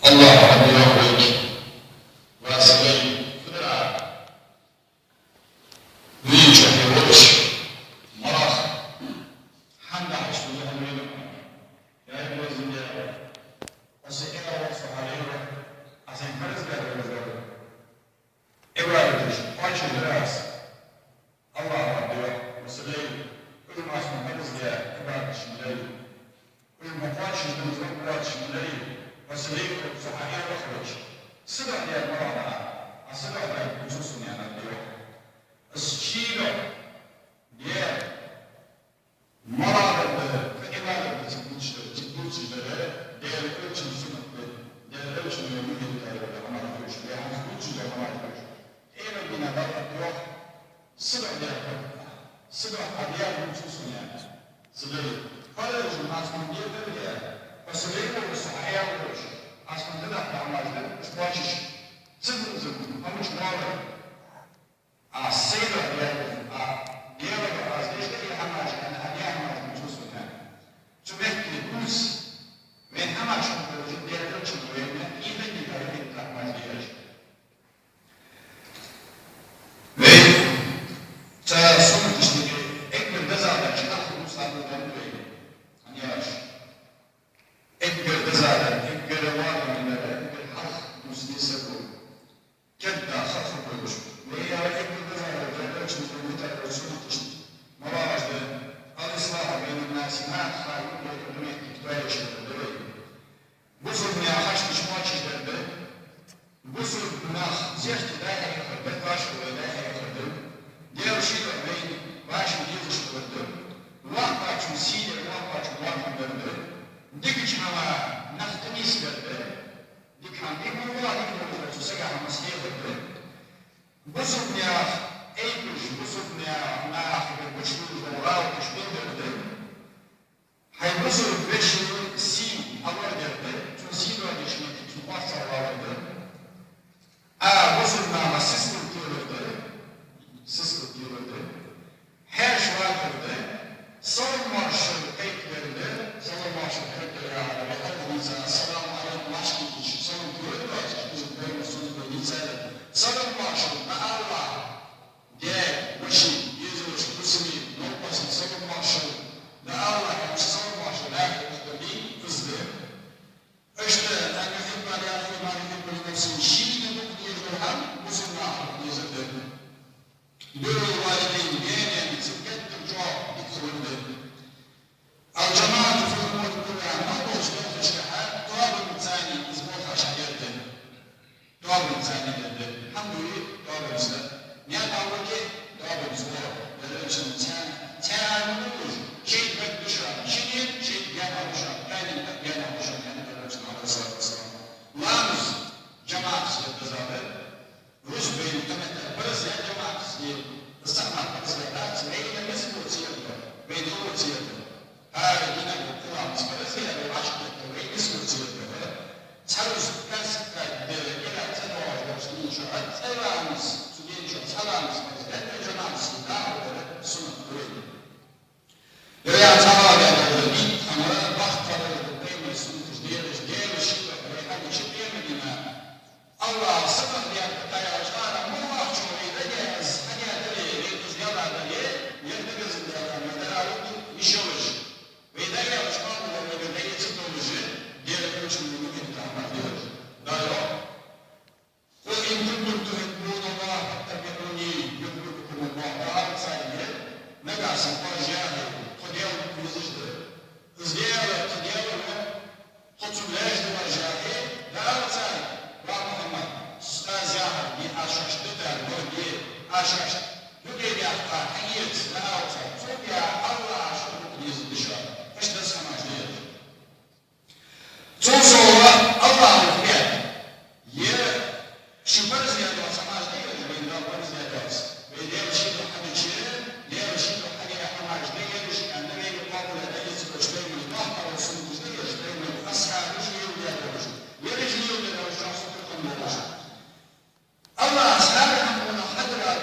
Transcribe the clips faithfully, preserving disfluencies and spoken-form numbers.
АллахӀа хьадийхьа вайга, ва са лай, фу дара, вийча хье волаш, марах, хьанна хьа шуна хьа вайна, я Ибрагьим, я, аса кӀера вахса хьалайра, аса паразгар вахса. Ибрагьим, кхоачашдир аз. АллахӀа хьадийхьа, ва са лай, уж ма сона паразгар, Ибрагьим, ши лай. Уж ма кхоачашдир, уж ма кхоачашдир, ва са лай, со хьа кӀера вахача, сагах даьр марах да, а сагах даьр цо сона яьннар да. Аз шийга даьр марах да, кхы Ӏибадат да цига дувцаш дар, цига дувцаш дар, Даьла элчан суннат да, Даьла элчано мугӀ хилар да, хӀамаш дувцаш, Даьла элчано дувцаш дар, хӀамаш дувцаш. Къематдийнахьа Дала хьадийхьа, сагах даьр, сагах хьа даьр цо сона яьннар. Са лай, параз ма сона дергда, ва са лай, со хьа кӀера вахача, аз хьона дӀахо хӀамаш дар, уж кхоачаш, ца дувцаш, хӀамаш ма вар. Аз сагах даьр, а Даьлага аз деш да из хӀамаш, аьнна, хьа даь хӀамаш цо сона яьннар. Цу метте дувца, вайна хӀамаш хьадоалаш, Даьла элчано вайна, из да из хӀамаш деш. Вай цу суннаташта юкъе эггара дезагӀа дар, хьалха дувца хьадоаладаьр вай, хӀана аьлча, эггара дезагӀа дар, эггара ваха дар, эггара хьалха дувца деза саг ва. Кегда, хьалха хургболаш. Вай яра эггара дезагӀа дар, Даьла элчано вайна дитар суннаташта ма вагӀаш да. الإصلاح بين الناس, нах хьа юкъе дӀа меттиг тоаеш дар да вай. Бусалба наьха хьашташ кхоачашдар да. Бусалба нах зехьа дӀахьехар да, кашал вай дӀахьехар да. Даьла шийга вай башха дезаш хилар да. Воккхачун сий дар, воккхачун вахар дар да. Дикача хӀаман нах тӀанийсдар да. Дика хӀама, дика хӀама, дика хӀама цу сага хӀама схьехар да. Бусалба наьха айкаш, бусалба наьха, наьха гучадолаш дола гӀалаташ белгалдар да. Хьай бусалба веший сий хьалорадар да, цун сий доадеш метте цун орцагӀвалар да. А бусалба наха сискал телар да, сискал телар да. Хьаьша вахар да, салам-моаршал кхайкадар да, салам-моаршал кхайкадар яхар да, вай хьалха дийца, السلام عليكم, вӀашагӀкхетача салам телар доацаш, из пайхамара суннат да дийцар. Салам-моаршал дӀаала, даьй, воший, дезалашка, бусалба новкъосташка салам-моаршал дӀаала, хьаьша салам-моаршал дӀахо вахар да, из да. Иштта, أن يحب لأخيه ما يحب لنفسه, шийна дукха дезаш дола хӀама бусалба нахага дукха дезар да. بر الوالدين, даь-наьна цу кӀантий чӀоагӀа дика хилар да. الجماعة في الأمور كلها, мел долча белхашка хьа тоабанца цхьана из болх хьаштдер да. Тоабанца цхьана дер да. ХӀама дой тоабанца. Наькъа ваге тоабанца. Даьла элчано цхьа, цхьа ма дувцаш, шоайга бакъ да шоана, шинне шоайга гаьна да шоана, къаьнага гаьна да шоана, аьннад Даьла элчано, عليه الصلاة والسلام. Ламаз жамаӀатаца дар дезагӀа да. Рузба бе тӀа меттел параз я жамаӀатаца де, из цхьа мара параз я дац, вайна низ лоацар да, вайна хало цар да. ХӀара динах кхоаламца параз я, вай вӀашагӀкхетар, вайна низ лоацар да. Цхьа рузба кхаьчача де, кӀира ца доагӀаш долча дийнахьа, цхьа ламаз, цу дийнахьа цхьа ламаз параз я, вай жамаӀатаца дӀахо дар суннат да вайна. Ер яц хьалха дола дин, амма бахтара пайхамара суннаташ дераш, Даьла шийга вай хьадича, къематдийнахьа АллахӀа сагах даьр да кхайкача, ара муха вахача вай дӀадаьлча, хьадаь дале, вай кхуза даьлла дале, ер дагаза даьлла ма дара, вай йиш йолаш. Вай дӀадаьлча, къоабал вайгара дӀаэца долаш, Даьла элчано мугӀ хилар хӀамаш дераш. Даьла قل إن كنتم تحبون الله فاتبعوني يحببكم الله. Дала царга, нагахьа санна оаш яхе, тхо Даьла дукха везаш да. Из Даьла, тха Даьла ва, тхо цунна ваьш да оаш яхе, Дала царга, ва Мухьаммад, аз яхар де, аз шоашта дитар дар де, аз шоашта юкъе даьккхар хьаэца, Дала царга, цул тӀехьагӀа АллахӀа шо дукха дезаш да шоана. Иштта да из хӀамаш дераш. Цул совгӀа АллахӀа хьехар. Е ши параз яь доаца хӀамаш да ераш, вайна Дала параз яь доаца. Вай Даьла шийга хьадича, Даьла шийга хьадаь хӀамаш да ераш, аьнна, вайга къоабал дӀаэца долаш, пайхамара духьала суннаташ да ераш, пайхамара асхьабаша леладаь долаш. Ераш леладаь долаш, чӀоагӀа сутара хӀама болаш. АллахӀа хьехар хӀама хьадара а,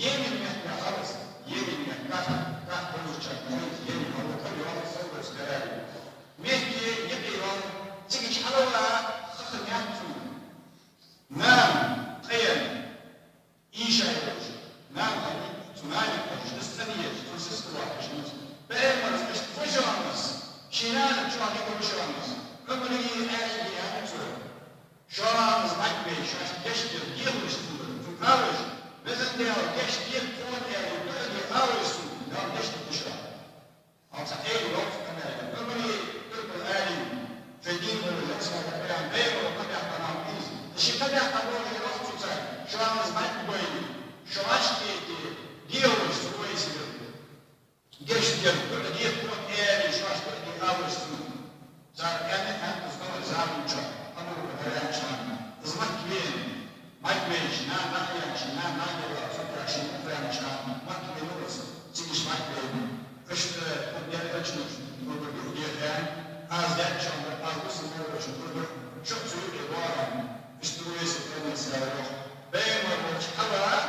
Йемен мехка хилар из, Йемен мехка, каф-, каф хулача мехка, Йемен хӀама кхы йоагӀа, согӀарца гарари. Мехка юкъе йоагӀа, цига чу хьалвала ха хиннаяц цунна. Нана къаенна, ийша йолаш, нана хиннай, цу нанех хьежаш, из цӀена езаш, цун сесаг лоатташ хиннай из. Пайхамара иштта вижа ваьннав из, ший нана чӀоагӀа вижа ваьннав из. Ӏумара аьлар, аьннад цо: шоана из мӀаргвайча, шоашта гешт дар делаш цунна, цунга алалаш, Везан Даьла, гешт де тхона аьле, дуӀа де алалаш цунга, Дала гешт дергда шоана. Хьалха Ӏели йоах цу къамаьла. Ӏумара тӀаккха аьлар: шоай дийна волча Ялсмале Къуръан пайхамара кхаъ баьккха нах ба уж. Ший кхаъ баьккха волаш йоах цо царга: шоана из мӀаргвайча, шоашта гешт де делаш цунга, Везан Даьла, гешт дар, дуӀа де тхона аьле, шоашта дуӀа де алалаш цунга. Цар аьннад, аьннад из, Ӏумара заман чу, Абу-Бакр ваьннача хана, из Макка вена, мӀаргвайча, нана нах яьннача, нана нах яьлча, цу тӀехьа ший мук ваьннача хана, Макка венав из, цига иштта мӀаргвайнав. Иштта, э, хӀама даьча хана, Абу-Бакра дуӀа дехар, аз даьча хана, аз бусалба волча хана дуӀа, шо цу юкъе доагӀа, иштта вай са къамаьл сара йоах. Пайхамар волча хьалха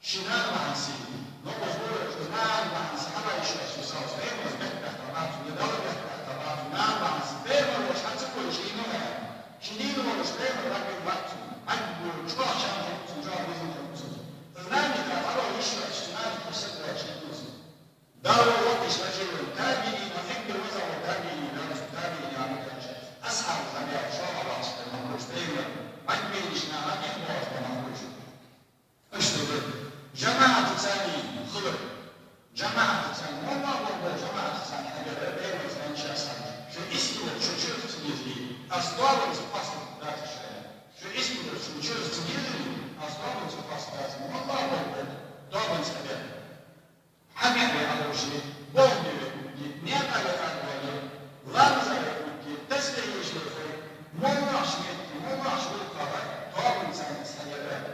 ший нана бахьан сий, наггахьа волаш, нана бахьан сий хьавайша вац, мисал, Пайхамара бехк баьккха бац цунна, е Дала бехк баьккха бац цунна, нана бахьан сий. Пайхамар волаш хьа ца волаш, ший нана, ший дийна волаш, Пайхамар бакъвийна вац цунна. Хьагбу чӀоагӀа чам хӀама цунна, чӀоагӀа безам хӀама цунна. Из нана тӀа хьавайша вац, цу нана тӀа саг вац, ший дийна волаш. Дала воккхача лачийла, табиӀинех хьалха веза вола табиӀин, нана цу табиӀинех хьалха, асхьабаш, набият шоана вахаш, Пайхамар волаш, Пайхамар бакъвийнача нана тӀехьа боагӀаш ба нах ба уж. Иштта да жамаӀатаца хилар. ЖамаӀатаца, моллагӀа бола жамаӀатаца хьабаьр Пайхамара ваьннача асхьабаша. Шо истий волча шо чура ца дезале, аз тоабанца къоастаргдац шоана. Шо истий волча шо чура ца дезале, аз тоабанца къоастаргдац. МоллагӀа бола тоабанца хьабаьр. Хьабаьр вай Ӏалаши, болх бе вай угги, наькъа вай аргвари, ламаза вай угги, тасбихь еш вай хой, моллагӀча метте, моллагӀча гӀулакха тоабанца хьабаьр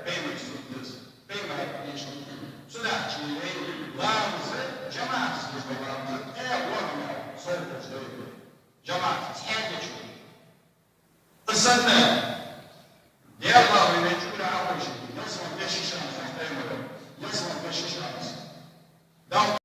Пайхамара суннат да из. Пайхамара дешар да из. Цудухьа вай ламаз жамаӀатаца деш дола ламаз, э, вахана, сов долаш да вай. ЖамаӀатаца хьадеш вай. Из санна,